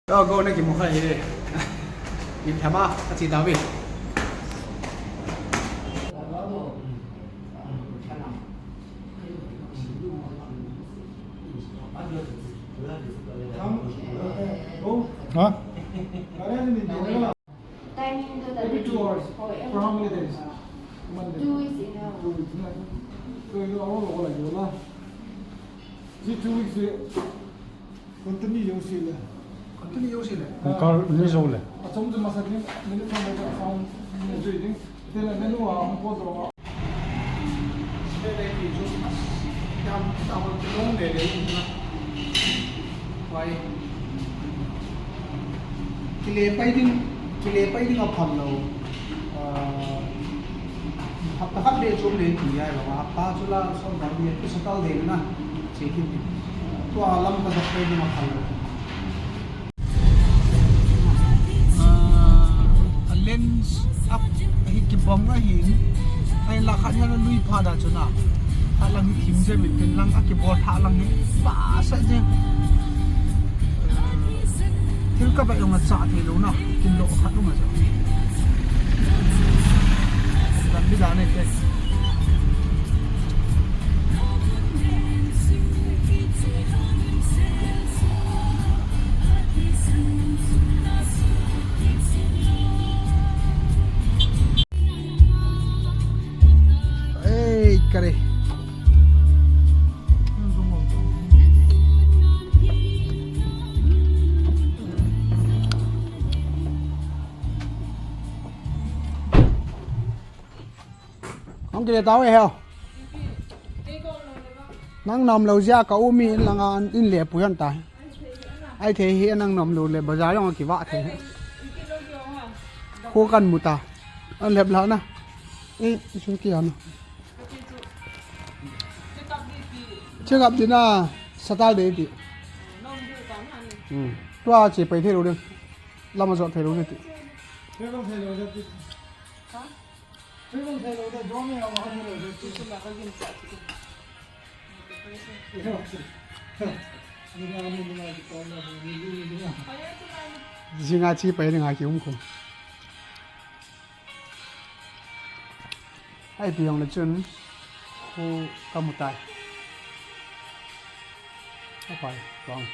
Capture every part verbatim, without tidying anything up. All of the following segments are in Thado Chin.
Go, go, na kimu kha hi. Ni phama, a chi dawi. Ha? Timing to the Every two hours. For how many days? Monday. Two weeks in a row. Two weeks, na. So, you are all over like, you know. Is it two weeks, eh? Continue, you see, le. Continue, you see, le. Kar ni zo le. Achom chu masa ding, minute song le, song, minute dui ding. Tena menu a hung pot ro. Sibei le ti chu, dam, dam, long le le na. Why? Kile pai ding, kile pai ding a phal lou. Ah, hapta khat le chom le ti ai lo. Hapta chu la som dang le, tu sa tal le na. Che kit. Tua lam ka sa pai ding a phal lou. Ah, a lens up hi kibang ahi. Ai la khat hian a lui pha da chu na. A lang hi thim je min tin lang a kibol tha lang hi. Ba sa je. Thil ka ba yong a cha thei lo na. Kin lo khat lo ma cha. Dan bi da ne te. Ei, kare. Hong kile tau e heo. Nang nom lo zia ka u mi in langa in le pui an ta. Ai thei hi nang nom lo le bazar yong ki va thei. Ko kan mu ta. An lep la na. E, su ki an. Check up dina Saturday ti. Hmm. Tua che pai thei lo de. Lama zo thei lo de ti. Zinga chi pai ni nga ki um khu. Ai pi yong le chun khu ka mu tai. Apai, bang.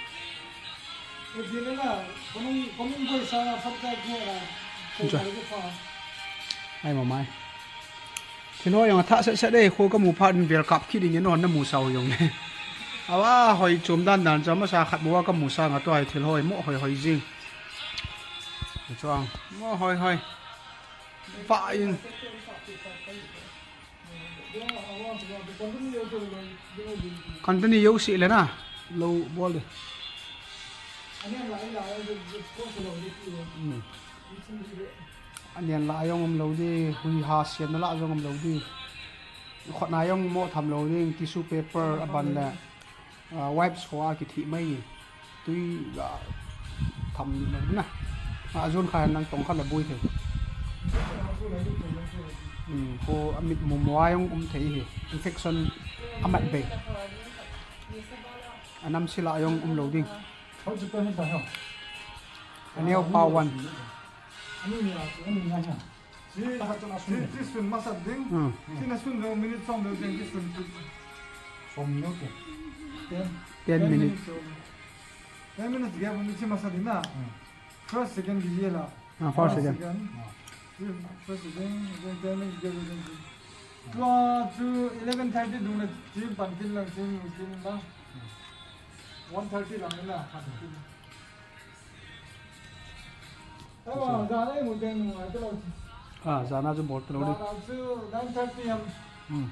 Ai, mamai. Thil hoi ang a thah set set e, khu ka mu phat in vel kap khi ding e, non na mu sau yong le. Awa, hoi chom dan dan cha masa khat bua ka mu sa nga tua thil hoi mo hoi hoi jing. Chuang, mo hoi hoi. Fa in. Kan tani yo si le na. Lo bol de. Hmm. Anian la ayong um lo di, hui ha sian na la ayong um lo di. Khot na ayong mo tham lo di, tissue paper aban le. Ah, wipes ho a kithi mai ni. Tui la tham na. A zon kha nang tong kha la bui thei. Hmm, ko amit mu mu ayong um thei hi. Infection amat be. Anam sila ayong um lo ding. Aneo pa wan. Chi, chi sun masa ding. Hmm. Chi na sun ding, minute som ding, chi sun chi. Som ding, okay. Ten. Ten minutes. Ten minutes gap ni chi masa ding na. Hmm. First, second ki ye la. Ah, first, second. First, second. Chi first, second, then ten minutes gap ni. Tua chu eleven thirty dung na chi pan tin lang, chi tin lang. One thirty lang na. Ah, zana chu bol talo ni. Zana chu nine thirty am. Hmm.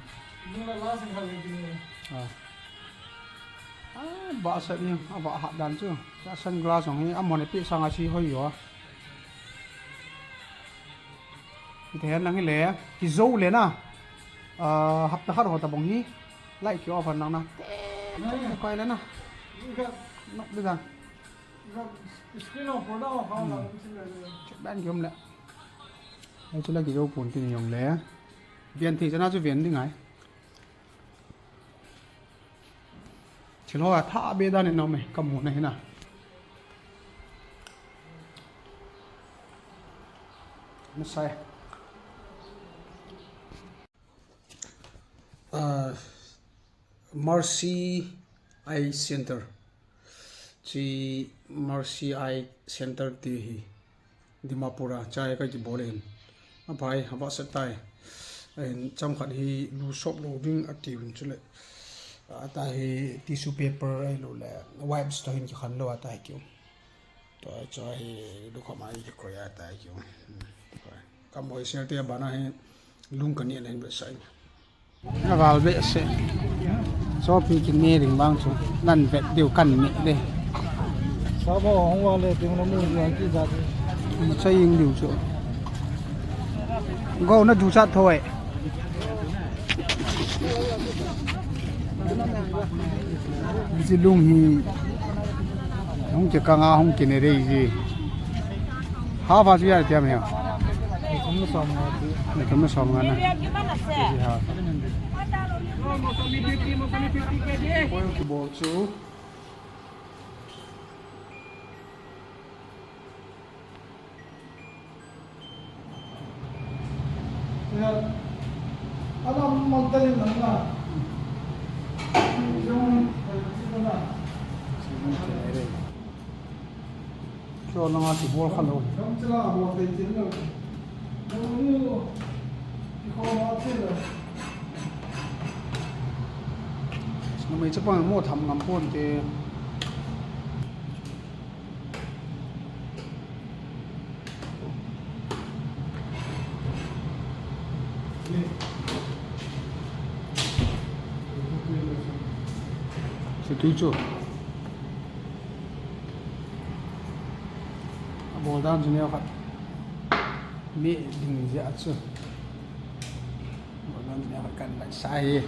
Nung la la sing kha le ti. Ah. Ah, ba sa ni, a ba hat dan chu. Sa sunglass jong hi, a mon e pi sanga si hoi yo. Ki te hen lang hi le, ki zo le na. Ah, hapta khat ho ta bong hi. Light ki off an lang na. Te, te, te, koi le na. Nok bi dan. Screen off por da, ha, la, hmm. Chuk dan ki um le. Ai chu la ki zo pon tin yong le. Vian thei chana chu vian ding ai. Thil ho a tha be dan in nom e, ka mu na hi na. Masai. Ah, Mercy Eye Center. Chi Mercy Eye Center ti hi Dimapur a chai ka kibol in. Aphai, hava sa tai. Ahin cham khat hi lu sop lo ding ati un chule. Ata hi tissue paper ai lo le wipes to hin kikhan lo ata hi kiu. To, cho hi lu khama hi koi ata hi kiu. Ka moi sel te bana hi lung ka ni na hin be sai. Aval behseh. Sopi kine ding bang chu. Nan vet diu kan ne de. Sabo hong wa le ting na mu diu an ti ja de. Sa ying diu chu. Go na du sa thoi. Ji lung hi. Hong ke ka nga hong kine de ji. Half a chu ya tiam hia. Ni kum som nga ti. Ni kum som nga na. Ji ha. Kibol chu. Ya. Ala mal talin lang na. Yung, yung na. Cho na nga ti bol kha lo. Kam chala mo tai tin lo. Mo ni lo. Ki kho ma tin lo. Numei chapang mo tham ngam pon te. Chu tui chu. Abol dan chu neo khat. Mi ding jeh a chu. Abol dan chu neo khat kan lai sa hi.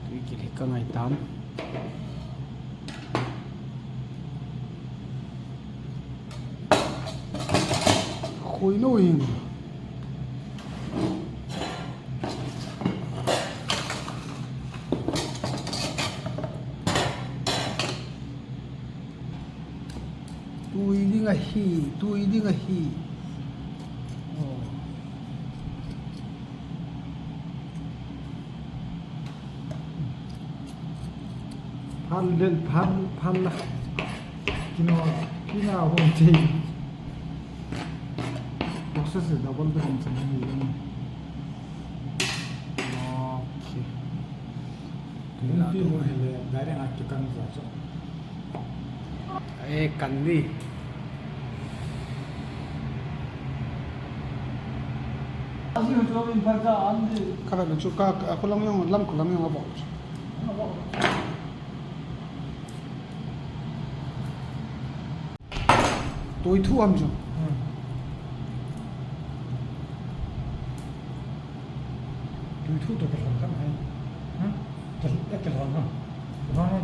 Tui kile ka ngai tam. Khoi no hin. Tui ding ahi, tui ding ahi. Oh. Phan lel, phan, phan la. Kino, kina hon chei. Boxes double bedroom sa ni. Okay. Direct a kikan ja chu. Eh, kan ni. Ka vet chu ka, ka khulang jong, lam khulang jong abol chu. Tui thu am chu. Hmm. Tui thu to kilhon kan hai. Hmm? Kil-, eh, kilhon kan. Kilhon hai.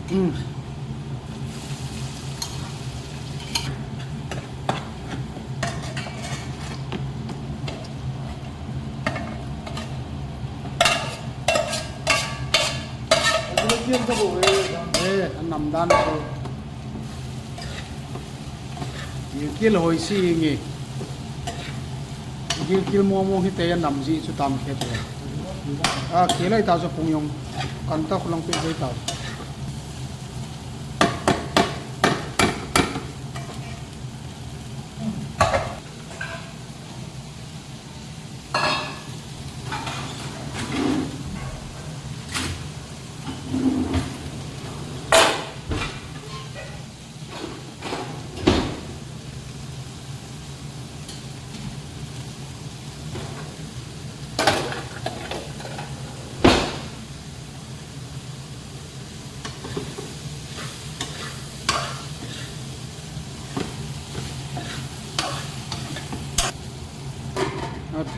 Hmm. Eh, anam dan chu. Gilkel hoi si nge. Gilkel mong mong hi te nam ji chu tam khe te. A, ke lai ta chu pung jong. Kan ta khulang pe pe ta.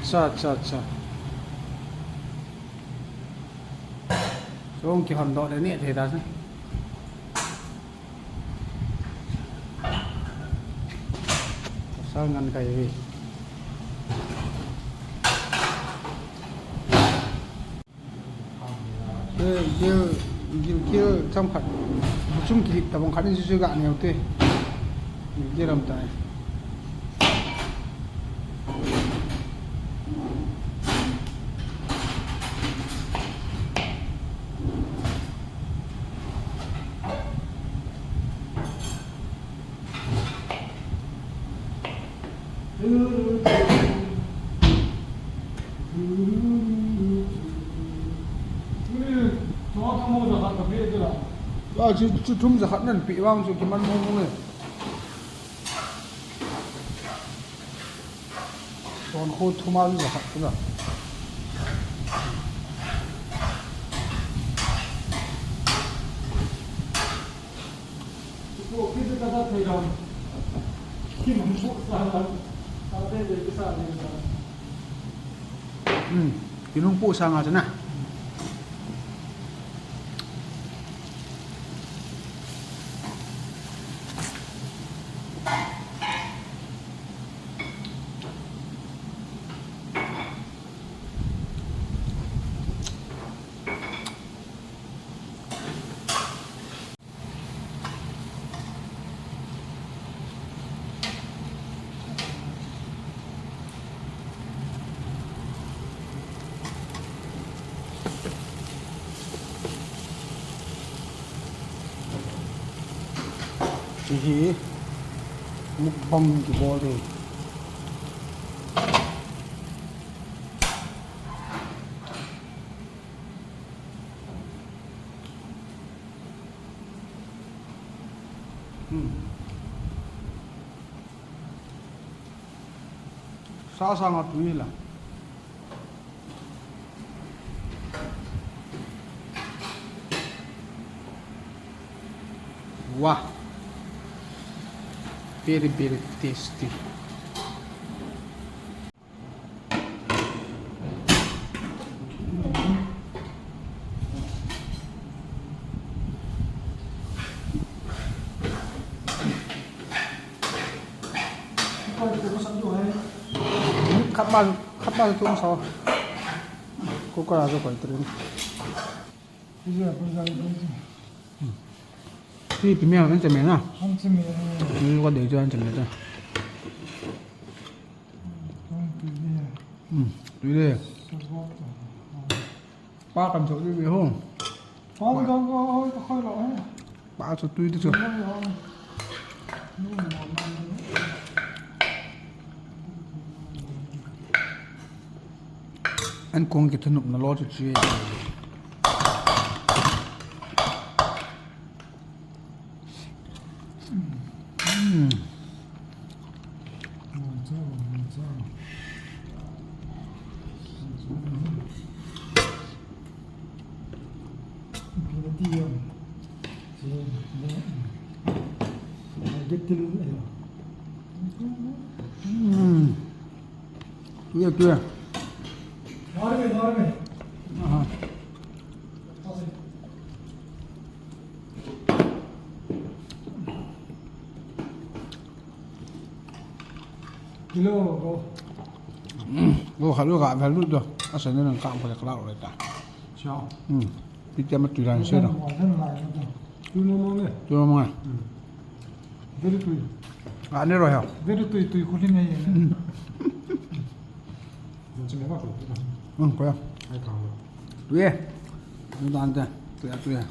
Acha, acha, acha. Chung kihon doh le ni thei ta se. Pasal ngan kai ve. Gil, gil, gilkel cham khat. Chung kilip tabang khat in su su ga neo te. Gilkel ram tai. A, chu, chu thum jakhat nan pi vang chu kiman mong mong e. Ton khu thum a jakhat chu la. Hmm, kinung pu sa nga chu na. Hiche hi mukbang kibol ding. Hmm. Sa sanga tui la. Wow. Very, very tasty. Khat ma, khat ma tum sao. Cooker a jo koi trin. Ti pi meo an chame na. An chame. Ni ko de jo an chame ta. Hmm, tui le. Pa kan chok di ho. Pa kan chok, oi, ka khoi lo, eh. Pa chu tui di chu. An kong kithunopna lo chu chu. Hmm. Hmm. Tui e, tui e. Aha. Kilo go. Go khat lu ga vel lu do. Asa ne nang ka ko le kala le ta. Chao. Hmm. Ti te ma tui ran se do. Tui mo mo ne. Tui mo mo ne. Hmm. Very tui. Ani ro ha. Very tui tui khulin hai. Lo chi me ba ko. Hmm, ko ya. Ai ka lo. Tui e. Ni dan te. Tui a tui e.